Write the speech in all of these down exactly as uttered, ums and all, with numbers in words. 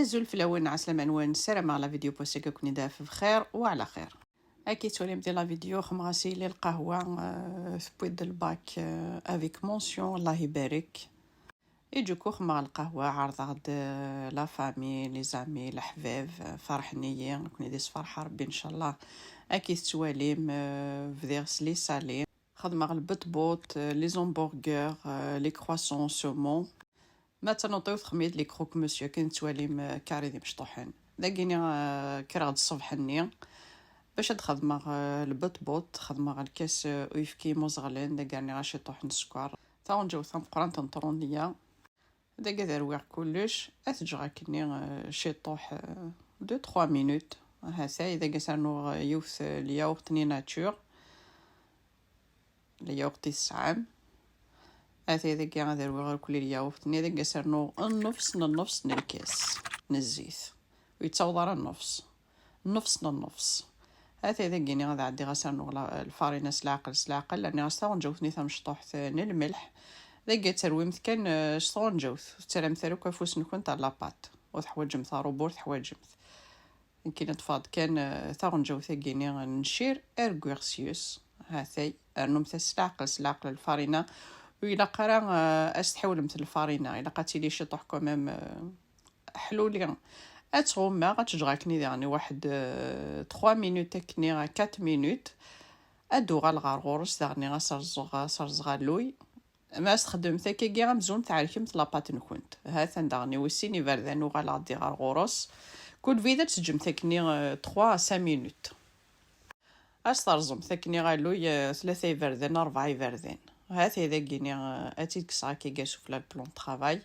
Azul fell-awen, ɛeslama-nwen, ssarameɣ la vidéo n wass-agi ad ken-id-taf bxir u ɛla xir. Akka i tettwalim di la vidéo, xemɣas yili lqahwa, euh, tewwi-d lbak, euh, avec mention, Allah ibarek. Iǧuku xemɣ lqahwa, ɛerḍeɣ-d, euh, la famille, les amis, leḥbab, euh, ferḥen-iyi, nekkni di sferḥ Rebbi, ncallah. Akka i tettwalim, euh, bdiɣ s les salés. Xedmeɣ lbeṭbuṭ, euh, les hamburgers, euh, les croissants au saumon. Ma d tanuṭ-iw texdem-iyi-d les croque-monsieur, akken tettwalim, euh, carré d imecṭuḥen. Dagini, euh, kkreɣ-d ṣṣbeḥ-nni bac ad xedmeɣ, euh, lbeṭbuṭ, xedmeɣ lkas, euh, uyefki imuẓeɣlen, dagi rniɣ ciṭuḥ n sskeṛ. Taɣenǧawt tameqqrant n ṭruniya. Dagi ad rwiɣ kullec, ad t-ǧǧeɣ akkenni, euh, ciṭuḥ, euh, deux trois minutes. Hatay, dagi ad s-rnuɣ, euh, yiwet, euh, lyawurt-nni nature. Lyawurt i tesɛam. Hatay dagi ad rwiɣ irkelli lyawurt-nni, dagi ad s-rnuɣ nnefs n nnefs n lkas n zzit. Ur yettaweḍ ara nnefs. Nnefs n nnefs. Hatay dagini ad ɛeddiɣ ad s-rnuɣ la-, lfarina s leɛqel, s leɛqel, rniɣ-as taɣenǧawt-nni tamecṭuḥt n lmelḥ. Dagi ad terwimt kan, eh, s tɣenǧawt. Ur tettarramt ara akk afus-nkent ar la pâte. Ur teḥwaǧemt aṛubu, ur teḥwaǧemt. Nekkini ṭṭfeɣ-d kan, eh, taɣenǧawt-agi-nni n ccir, ar wwiɣ s-yes. Hatay, rnumt-as s leɛqel, s leɛqel lfarina. Ur ilaq ara, eh, ad s-tḥawlemt lfarina. Ilaq ad tili ciṭuḥ quand même, eh, ḥluli. Ad tɣummeɣ, ad tt-ǧǧeɣ akkenni daɣen i waḥed, eh, trois minutes akkenni, quatre minutes. Ad d-uɣaleɣ ɣer ɣur-s daɣen, ad s-rẓeɣ, ad s-rẓeɣ alluy. Ma as-txeddmemt akkagi amzun tɛerkemt la pâte-nkent. Ha-t-an daɣen i wis sin iberdan uɣaleɣ-d ɣer ɣur-s. Kul brid ad teǧǧemt akkenni, euh, trois à cinq minutes. Ad s-terẓemt akkenni alluy, euh, tlata iberdan, rebɛa iberdan. Ha-t-ay dagini, euh, ad tt-id-kkseɣ akkagi sufella n plan de travail.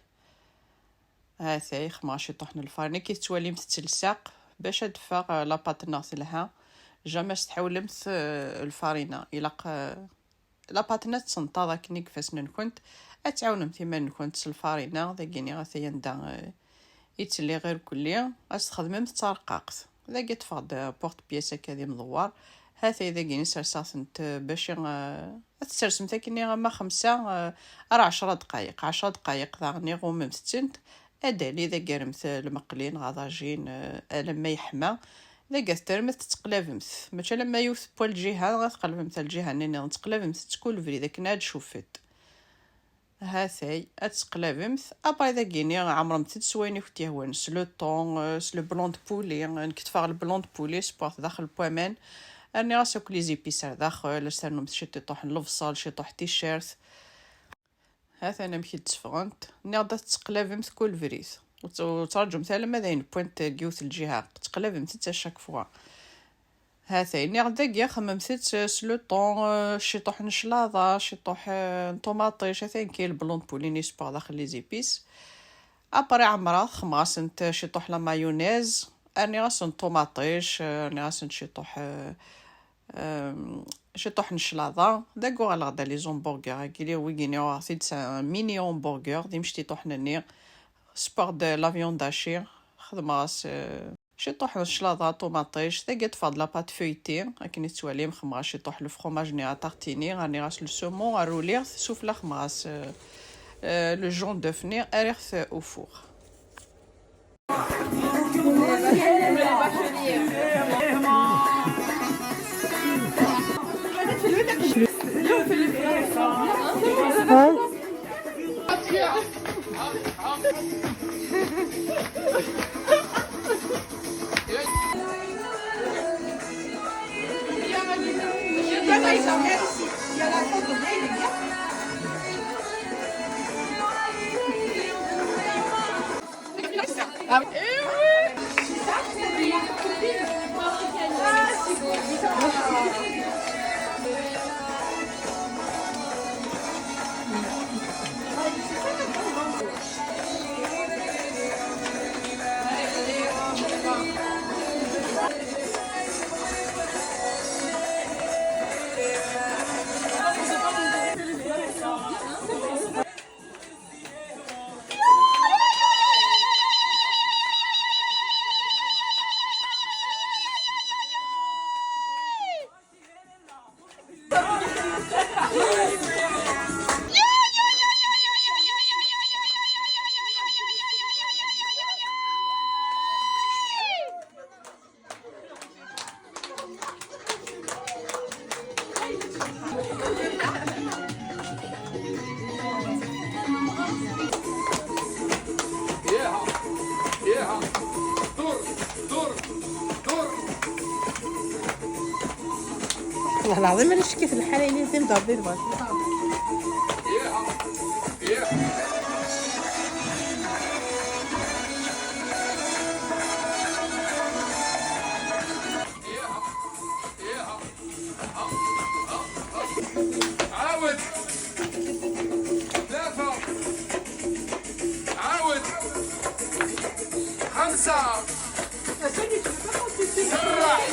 Ha-t-ay, xemɣ ciṭuḥ n lfarina, akka i tettwalimt ttelseɣ, bac ad d-teffeɣ, euh, la pâte-nneɣ telha. Jamais ad s-tḥawlemt, euh, lfarina. Ilaq, euh, la pâte-nni ad tenṭaḍ akken i ifassen-nkent, ad tɛawnemt iman-nkent s lfarina, dagini ata anda, eh, i telliɣ irkelli, ad s-txedmemt d tarqaqt. Dagi ṭṭfeɣ-d porte-pièce akka d imdewwer, hatay dagini serseɣ-tent, eh, bac, eh, ad tt-sersemt akkenni ama xemsa, eh, ar ɛecra dqayeq, ɛecra dqayeq daɣen iɣummemt-tent, ad d-ali dagi rremt lmeqli neɣ aḍajin, eh, alamma yeḥma. Dagi ad terremt tettqlabemt. Mačči alamma yiwet n wa lǧiha, ad tqelbemt ar lǧiha-nni nniḍen. Tettqlabemt-tt kul brid akken ad tcuffet. Hatay, ad tettqlabemt. Après dagini, ɛemremt-tt s wayen i kent-yehwan. S le thon, euh, s le blanc de poulet. Nekk ṭṭfeɣ le blanc de poulet, sewweɣ-t daxel n waman. Rniɣ-as akk les épices ar daxel, ad s-ternumt ciṭuḥ n lebṣel, ciṭuḥ n ticcert. Ha-t-an amek i d-tteffɣent. Nniɣ-d ad tettqlabemt kul brid. Ur tt-, ur ttṛaǧumt alamma d ayen wwant deg yiwet lǧiha. Tettqlabemt-tt à chaque fois. Hatay, nniɣ-d dagi xemmemt-tt s le thon, euh, ciṭuḥ n cclaḍa, ciṭuḥ, euh, n ṭumaṭic, atan kan le blanc de poulet-nni sewweɣ daxel les épices. Après ɛemreɣ-t, xemmeɣ-asent ciṭuḥ la mayonnaise, rniɣ-asent ṭumaṭic, euh, rniɣ-asent ciṭuḥ, euh, euh, ciṭuḥ n cclaḍa. Dagi uɣaleɣ-d les hamburgers-agi, wigini uɣeɣ-t-id s un mini hamburger, d imecṭuḥen-nni. Sewweɣ-d la viande hachée, xedmeɣ-as, euh, ciṭuḥ n cclaḍa, ṭumaṭic, dagi ṭṭfeɣ-d la pâte feuilletée, akken i tettwalim, xemmeɣ-as ciṭuḥ le fromage-nni à tartiner, rniɣ-as le saumon, rruliɣ-t, sufella xemmeɣ-as, euh, euh, le jaune d'œuf-nni, rriɣ-t au four. والله العظيم انا شكيت الحاله اللي زين دار دير. عاود. ثلاثة. عاود. خمسة. سرح.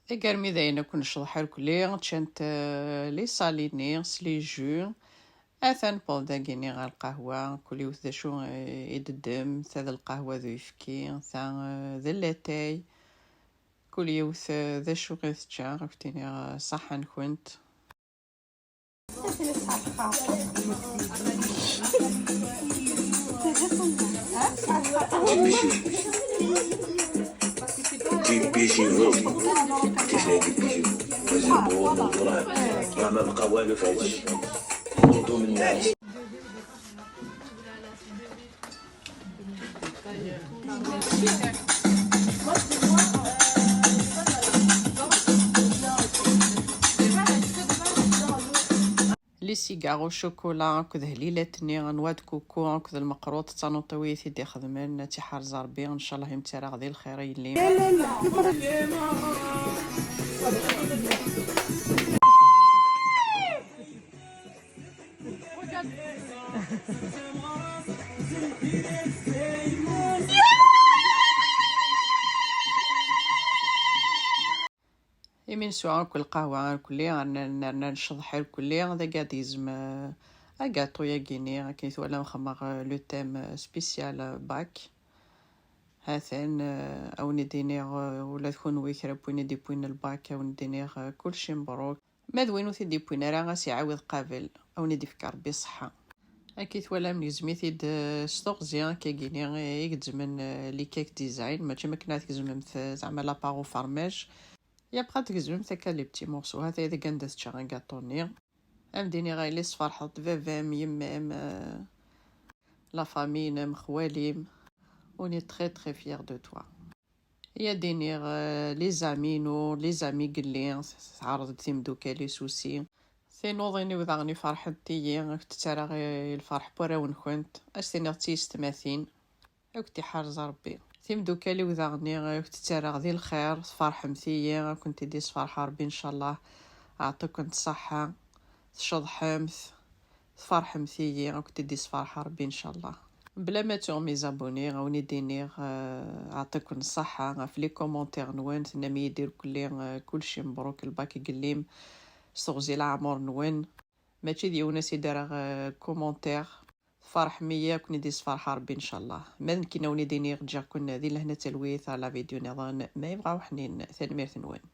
Tagarmi d ayen akk necḍeḥ irkelli, ččant, eh, les salés-nni s les jus. Atan wwḍen dagini ɣer lqahwa, kul yiwet d acu, eh, i d-teddem, ta d lqahwa d uyefki, ta, eh, d latay. Kul yiwet, eh, d acu i tečča, ad k-tini, eh, ṣaḥḥa-nkent. جيب بيجي هو. كيف هادي بيجي هو؟ مازال بوظ الدرهم. راه ما بقى والو في هادشي. نوضو من الناس. Les cigares au chocolat akked hlilat-nni, noix de coco akked lmeqruḍ, d tanuṭiwit i d-ixedmen, ad tt-iḥrez Rebbi, ncallah imtaraɣ di lxir a yelli. Imi neswa akk lqahwa irkelli, rna, nerna necḍeḥ irkelli, d agad yezem, eh, agaṭu-yagi-ni, akken i twalam xedmeɣ, eh, le thème, eh, spécial, eh, bac. Ha-t-an, eh, a wen-d-iniɣ, eh, ula d kunwi kra n win i d-yewwin lbac, a wen-d-iniɣ, eh, kulci mebruk. Ma d win ur t-id-yewwin ara, a s-iɛawed qabel, a wen-id-ifk Rebbi ṣṣeḥḥa. Akka i twalam, negzem-it-id, eh, s teɣzi, akkagini, eh, i gezmen, eh, les cakes design, mačči am akken ad tgezmemt, eh, zeɛma la pâte au fromage. Et après ad tgezmemt akka les petits morceaux. Ha-t-aya deg anda tečča agaṭu-nni. Ad m-d-iniɣ a yelli, sferḥeḍ baba-m, yemma-m, eh, la famille-inem, xwali-m. On est très, très fiers de toi. I ad d-iniɣ, eh, les amis-inu, les amis n yelli, tɛerḍ-d timdukal-is aussi. Tinuḍin-iw daɣen iferḥent iyi, ad kent-ttarraɣ i lferḥ n warraw-nkent, ad s-tiniḍ d tiyessetmatin, ad kent-iḥrez Rebbi. Timdukal-iw daɣen, ad kent-ttarraɣ di lxir, tferḥemt-iyi, ad kent-id-isferḥ Rebbi ncallah, aɛṭi-kent ṣṣeḥḥa, tceḍḥemt, tferḥemt-iyi, ad kent-id-isferḥ Rebbi ncallah. Bla ma tuɣ mes abonnés, a wen-id-iniɣ, eh, aɛṭi-ken ṣṣeḥḥa ɣef les commentaires-nwen, tennam-iyi-d irkelli, eh, kulci mebruk, lbac deg yelli-m, s teɣzi leɛmer-nwen. Mačči d yiwen as i d-rreɣ, eh, commentaire. Tferḥem-iyi, ad ken-id-isferḥ Rebbi ncallah. Ma d nekkini a wen-id-iniɣ, ǧǧiɣ-ken di lehna d talwit, ɣer la vidéo niḍen, ma yebɣa uḥnin. Tanemmirt-nwen.